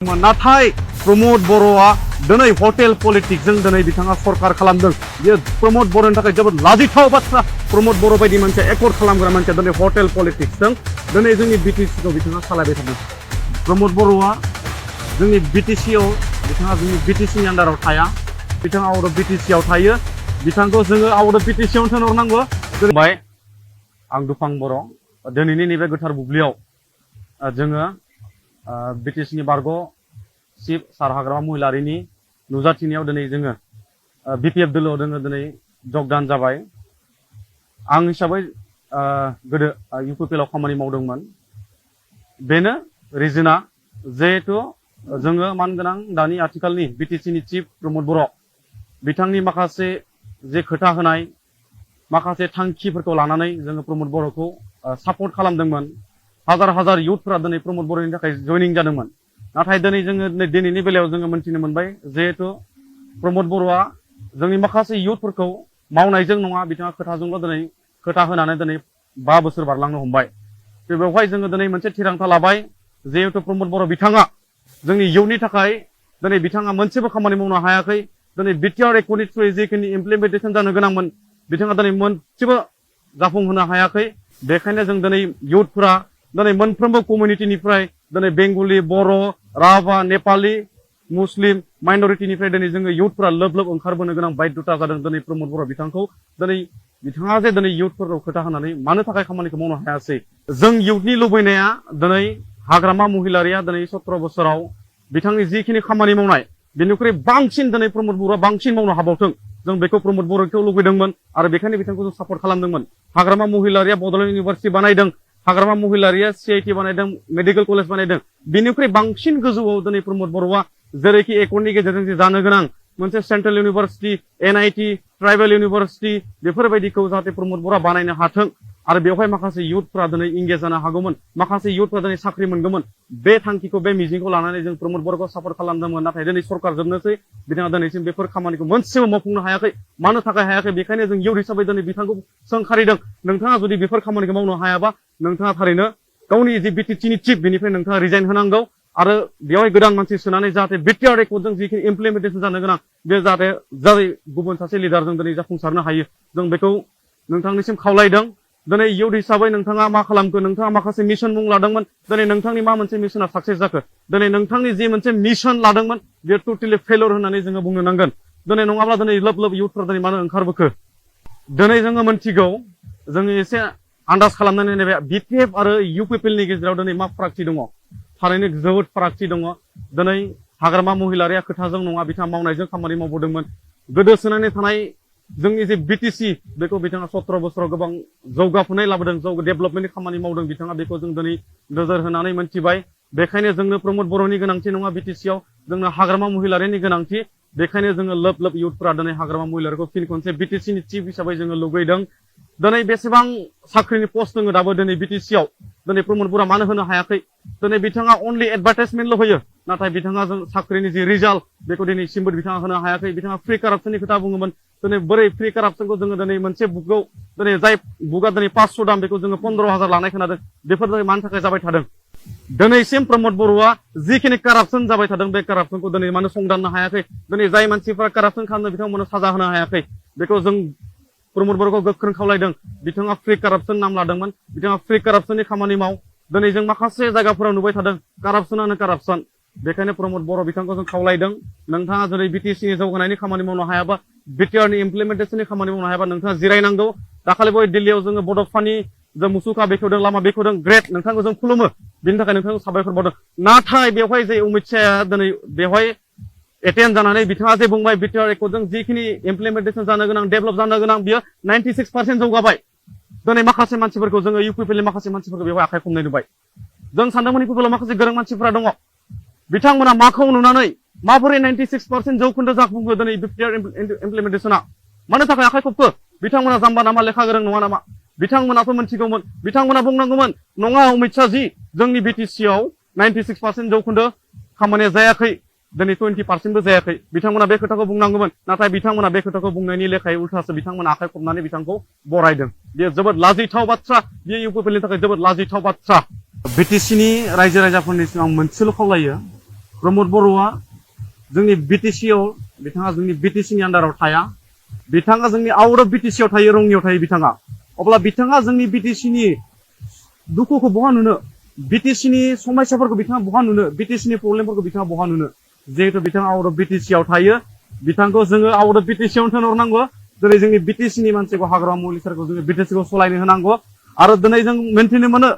नाथाय प्रमोद बर'आ दिनै हटेल पलिटिक्सजों दिनै बिथाङा सरकार खालामदों। बेयो प्रमोद बर'नि थाखाय जोबोद लाजिथाव बाथ्रा। प्रमोद बर' बायदि मोनसे एकर्ड खालामग्रा मानसिया दिनै हटेल पलिटिक्सजों दिनै जोंनि बिटिसिखौ बिथाङा सालायबाय थादों। प्रमोद बर'आ जोंनि बिटिसिआव बिथाङा जोंनि बिटिसिनि आन्डाराव थाया, बिथाङा आउट अफ बिटिसिआव थायो। बिथांखौ जोङो आउट अफ बिटिसिआवनो थिनहरनांगौ। दोनबाय आं दुफां बर' दिनैनि नैबे गोथार बुब्लियाव जोङो बिटिसिनि बारग' चिफ सार हाग्रामा महिलारिनि नुजाथिनायाव दिनै जोङो बिपिएफ दोलोआव जोङो दिनै जगदान जाबाय। आं हिसाबै गोदो इउपिपिएलआव खामानि मावदोंमोन। बेनो रिजोना जिहेथु जोङो मानगोनां दानि आथिखालनि बिटिसिनि चिफ प्रमोद बर' बिथांनि माखासे जे खोथा होनाय माखासे थांखिफोरखौ लानानै जोङो प्रमोद बर'खौ सापर्ट खालामदोंमोन। हाजार हाजार इयुथफोरा दिनै प्रमोद बर'नि थाखाय जयनिं जादोंमोन। नाथाय दिनै जोङो दिनैनि बेलायाव जोङो मोनथिनो मोनबाय जिहेथु प्रमोद बर'आ जोंनि माखासे इयुथफोरखौ मावनायजों नङा, बिथाङा खोथाजोंल' दिनै खोथा होनानै दिनै 5 बोसोर बारलांनो हमबाय। बेवहाय जोङो दिनै मोनसे थिरांथा लाबाय जिहेतु प्रमोद बर' बिथाङा जोंनि इयुथनि थाखाय दिनै बिथाङा मोनसेबो खामानि मावनो हायाखै। दिनै बिटिआर एकर्डनि थ्रुयै जिखिनि इमप्लिमेन्टेसन जानो गोनांमोन बिथाङा दिनै मोनसेबो जाफुंहोनो हायाखै। बेखायनो जों दिनै इयुथफोरा दिनै मोनफ्रोमबो कमिउनिटिनिफ्राय दिनै बेंगलि, बर', राभा, नेपालि, मुस्लिम माइनरिटिनिफ्राय दिनै जोङो इयुथफोरा लोब लोब ओंखारबोनो गोनां बायध'ता जादों। दिनै प्रमोद बर' बिथांखौ दिनै बिथाङा जे दिनै इयुथफोरखौ खोथा होनानै मानो थाखाय खामानिखौ मावनो हायासै। जों इयुथनि लुबैनाया दिनै हाग्रामा महिलारिया दिनै 17 बोसोराव बिथांनि जिखिनि खामानि मावनाय बेनिख्रुइ बांसिन दिनै प्रमोद बर'आ बांसिन मावनो हाबावथों। जों बेखौ प्रमोद बर'खौ लुबैदोंमोन आरो बेखायनो बिथांखौ जों सापर्ट खालामदोंमोन। हाग्रामा महिलारिया बड'लेण्ड इउनिभारसिटि बानायदों, हाग्रामा महिलारिया CIT बानायदों, मेडिकेल कलेज बानायदों। बिनिख्रुइ बांसिन गोजौआव दिनै प्रमोद बर'आ जेरैखि एकर्डनि गेजेरजों जे जानो गोनां मोनसे central university, NIT, tribal university बेफोरबायदिखौ जाहाथे प्रमोद बर'आ बानायनो हाथों आरो बेवहाय माखासे इयुथफोरा दिनै इंगेज जानो हागौमोन, माखासे इयुथफोरा दिनै साख्रि मोनगौमोन। बे थांखिखौ बे मिजिंखौ लानानै जों प्रमोद बर'खौ सापर्ट खालामदोंमोन। नाथाय दिनै सरकार जोबनोसै बिथाङा दिनैसिम बेफोर खामानिखौ मोनसेबो मावफुंनो हायाखै। मानो थाखाय हायाखै? बेखायनो जों इयुथ हिसाबै दिनै बिथांखौ सोंखारिदों। नोंथाङा जुदि बेफोर खामानिखौ मावनो हायाबा नोंथाङा थारैनो गावनि जि बिटिसिनि चिफ बेनिफ्राय नोंथाङा रिजाइन होनांगौ आरो बेवहाय गोदान मानसि सोनानै जाहाथे बिटिआर एकर्डजों जिखिनि इमप्लिमेन्टेसन जानो गोनां बे जाहाथे गुबुन सासे लिडारजों दिनै जाफुंसारनो हायो। जों बेखौ नोंथांनिसिम खावलायदों। दिनै इयुथ हिसाबै नोंथाङा मा खालामखो? नोंथाङा माखासे मिशन मुं लादोंमोन। दिनै नोंथांनि मा मोनसे मिशना साक्सेस जाखो? दिनै नोंथांनि जि मोनसे मिशन लादोंमोन बेयो टटेलि फेलर होननानै जोङो बुंनो नांगोन। दिनै नङाब्ला दिनै लोब लोब इयुथफोरा दिनै मानो ओंखारबोखो? दिनै जोङो मोनथिगौ, जोङो एसे आन्दाज खालामनानै नायबाय बिपिएफ आरो इउपिपिएलनि गेजेराव दिनै मा फारागथि दङ। थारैनो जोबोद फारागथि दङ। दिनै हाग्रामा महिलारिया खोथाजों नङा, बिथाङा मावनायजों खामानि मावबोदोंमोन। गोदोसोनानै थानाय जोंनि जे बिटिसि बेखौ बिथाङा 17 बोसोराव गोबां जौगाफुनाय लाबोदों, डेभेलपमेन्टनि खामानि मावदों बिथाङा। बेखौ जों दिनै नोजोर होनानै मोनथिबाय। बेखायनो जोंनो प्रमोद बर'नि गोनांथि नङा बिटिसिआव, जोंनो हाग्रामा महिलारिनि गोनांथि। बेखायनो जोङो लोब लोब इयुथफोरा दिनै हाग्रामा महिलारिखौ फिन खनसे बिटिसिनि चिफ हिसाबै जोङो लुगैदों। दिनै बेसेबां साख्रिनि पस्ट दङ दाबो दिनै बिटिसिआव, दिनै प्रमोद बर'आ मानो होनो हायाखै? दिनै बिथाङा अनलि एडभार्टाइजमेन्टल' होयो, नाथाय बिथाङा जों साख्रिनि जि रिजाल्ट बेखौ दिनैसिमबो बिथाङा होनो हायाखै। बिथाङा फ्रि कारापसननि खोथा बुङोमोन। दिनै बोरै फ्रि कारापसनखौ जोङो दिनै मोनसे बुकआव दिनै जाय बुकआ दिनै 500 दाम बेखौ जोङो 15,000 लानाय खोनादों। बेफोर दिनै मानि थाखाय जाबाय थादों? दिनैसिम प्रमोद बर'आ जिखिनि कारापसन जाबाय थादों बे कारापसनखौ दिनै मानो संदाननो हायाखै? दिनै जाय मानसिफोरा कारापसन खालामदों बिथांमोननो साजा होनो हायाखै। बेखौ जों प्रमोद बर'खौ गोख्रों खावलायदों। बिथाङा फ्रि कारापसन नाम लादोंमोन, बिथाङा फ्रि कारापसननि खामानि माव। दिनै जों माखासे जायगाफोराव नुबाय थादों कारापसनानो कारापसन। बेखायनो प्रमोद बर' बिथांखौ जों खावलायदों, नोंथाङा जुदि बिटिसिनि जौगानायनि खामानि मावनो हायाबा, बिटिआरनि इमप्लिमेन्टेसननि खामानि मावनो हायाबा नोंथाङा जिरायनांगौ। दाखालि बय दिल्लीयाव जोङो बड'फानि जों मुसुखा बेखेवदों, लामा बेखेवदों, ग्रेट, नोंथांखौ जों खुलुमो। बिनि थाखाय नोंथांखौ साबायखर बावदों। नाथाय बेवहाय जे अमित शाहआ दिनै बेवहाय एटेन्ड जानानै बिथाङा जे बुंबाय बिटिआर एकर्डजों जिखिनि इमप्लिमेन्टेसन जानो गोनां, डेभेलप जानो गोनां बियो 96% जौगाबाय। दिनै माखासे मानसिफोरखौ जोङो इउपिपिएलनि माखासे मानसिफोरखौ बेवहाय आखाइ खमनाय नुबाय। जों सानदोंमोन इउपिपिएलआव माखासे गोरों मानसिफोरा दङ। बिथांमोना माखौ नुनानै माबोरै 96% जौखोन्दो जाफुंखो दिनै बिटिआर इमप्लिमेन्टेसना? मानो थाखाय आखाइ खबखो? बिथांमोना जाम्बा नामा, लेखा गोरों नङा नामा? बिथांमोनाथ' मोनथिगौमोन। बिथांमोना बुंनांगौमोन, नङा अमित शाहजी, जोंनि बिटिसिआव 96% जौखोन्दो खामानिया जायाखै, दिनै 20%बो जायाखै। बिथांमोना बे खोथाखौ बुंनांगौमोन। नाथाय बिथांमोना बे खोथाखौ बुंनायनि लेखायै उल्थासो बिथांमोना आखाइ खबनानै बिथांखौ बरायदों। बेयो जोबोद लाजिथाव बाथ्रा। बेयो इउपिपिएलनि थाखाय जोबोद लाजिथाव बाथ्रा। बिटिसिनि रायजो राजाफोरनिसिम आं मोनसेल' खावलायो, प्रमोद बर'आ जोंनि बिटिसिआव बिथाङा जोंनि बिटिसिनि आन्दाराव थाया बिथाङा जोंनि आउट अफ बिटिसिआव थायो रंनियाव थायो बिथाङा अब्ला बिथाङा जोंनि बिटिसिनि दुखुखौ बहा नुनो बिटिसिनि समस्याफोरखौ बिथाङा बहा नुनो बिटिसिनि प्रब्लेमफोरखौ बिथाङा बहा नुनो जिहेतु बिथाङा आउट अफ बिटिसिआव थायो बिथांखौ जोङो आउट अफ बिटिसिआवनो थिनहरनांगौ दिनै जोंनि बिटिसिनि मानसिखौ हाग्रामा महिलारि सारखौ जोङो बिटिसिखौ सलायनो होनांगौ आरो दिनै जों मिन्थिनो मोनो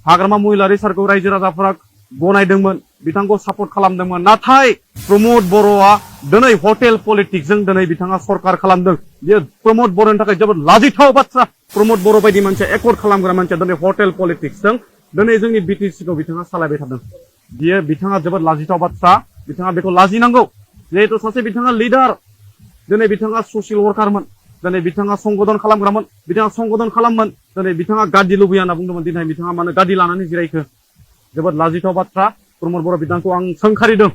हाग्रामा महिलारि सारखौ रायजो राजाफोरा गनायदोंमोन बिथांखौ सापर्ट खालामदोंमोन नाथाय प्रमोद बर'आ दिनै हटेल पलिटिक्सजों दिनै बिथाङा सरकार खालामदों बेयो प्रमोद बर'नि थाखाय जोबोद लाजिथाव बाथ्रा प्रमोद बर' बायदि मानसिया एकर्ड खालामग्रा मानसिया दिनै हटेल पलिटिक्सजों दिनै जोंनि बिटिसिखौ बिथाङा सालायबाय थादों बियो बिथाङा जोबोद लाजिथाव बाथ्रा बिथाङा बेखौ लाजिनांगौ जिहेतु सासे बिथाङा लिडार दिनै बिथाङा ससियेल वर्कारमोन दिनै बिथाङा संगठन खालामग्रामोन बिथाङा संगठन खालामोन दिनै बिथाङा गादि लुबैया होनना बुंदोंमोन दिनै बिथाङा मानो गादि लानानै जिरायखो जोबोद लाजिथाव बाथ्रा प्रमोद बर' बिथांखौ आं सोंखारिदों